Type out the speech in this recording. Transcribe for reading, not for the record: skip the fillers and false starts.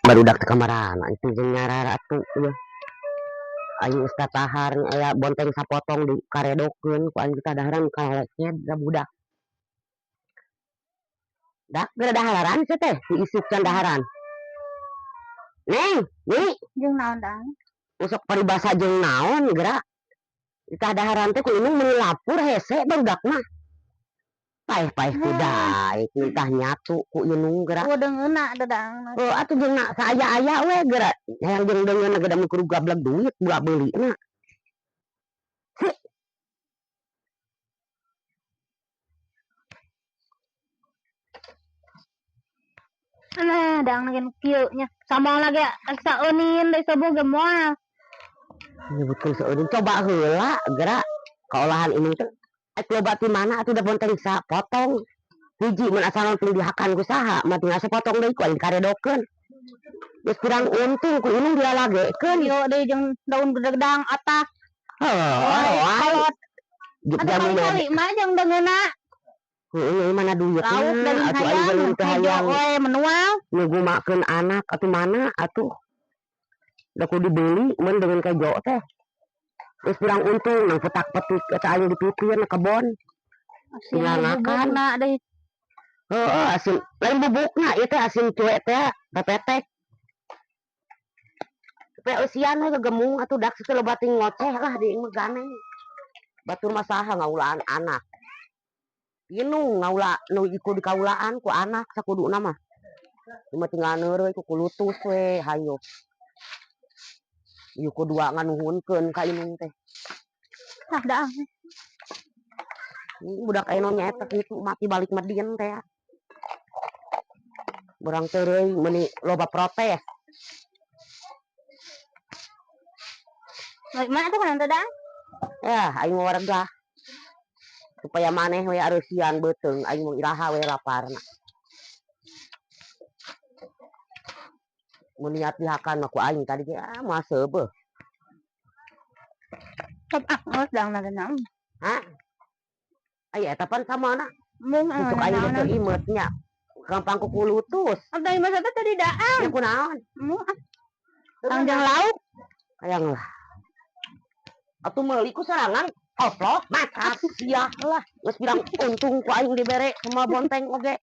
Barudak teh kamarana itu jeung nyarara atuh ieu. Aing geus tatahar aya bonteng sapotong di karedokeun ku aing kita daharan kaleked ka budak. Dak geura daharan sia teh si isuk can daharan. Neng, Ni, Jeung naon dang? Usok paribasa jeung naon geura. Kita daharan teh ku inung meuni lapur hese barudak mah. Paeh-paeh ku daek nitah nyatu ku inung geura. Oh, deungeunna dadang. Oh, atuh jeung na saaya-aya we geura. Hayang jeung deungeunna geura mun kudu gableg duit buka beulina. Si. Alah, dang lagi nu kieu nya. Sama lagi saeunin deui sobo ge moal. Nyebutkeun saeunin coba heula geura kaolahan inung teh. Ek loba ti mana atuh da bonteng sapotong. Hiji mun asal teu dihakan ku saha, mah tinggal sapotong deui ku aing dikaredokeun. Geus kurang untung ku inung dilalagekeun. Ieu deui jeung daun gedang atak. Heuh, Kolot. Jamu Atuh kali-kali mah jeung deungeunna. Heueuh, mana duitna Lauk daging atuh aing hayam, geus teu hejo hayang. we menual. Nyugumakeun anak atuh mana atuh. Da kudu dibeli mun deungeun kejo teh. Geus kurang untung nang petak-petik eta aing dipipir na kebon. Asin Tinggal makan. bubukna deui. Heeh, asin lain bubukna ieu teh asin cuek teh pepetek. Pe eusian we gegemung atuh dak situ loba ting ngoceh lah di imah ganeng. Batur mah saha ngaulaan anak. Inung ngaula nu iku dikaulaan ku anak sakuduna mah. Cuma tinggal neureui ku kulutus we hayo. Ieu ku dua nganuhunkeun ka inung teh. Tah daang. Budak aya nu nyaeta kitu mati balik medin teh. Urang teureui meuni loba protes. Balik mana tuh kana teh daang? Ya, aing mah waregah. Supaya maneh we areusian beuteung aing mah iraha we laparna. Mun niat dihakan mah ku aing tadi ge ah moal seubeuh. Sok ah, geus daang na naon. Hah? Aya eta pan samana. Mung Untuk aing teh imeut nya. Gampang ku kulutus. Abdi mah teh tadi daang. Ya kunaon? Mung ah. Tangjang lauk. Hayang lah. Atuh meuli ku sorangan oplok matas sia lah. Geus pirang untung ku aing dibere sama bonteng oge.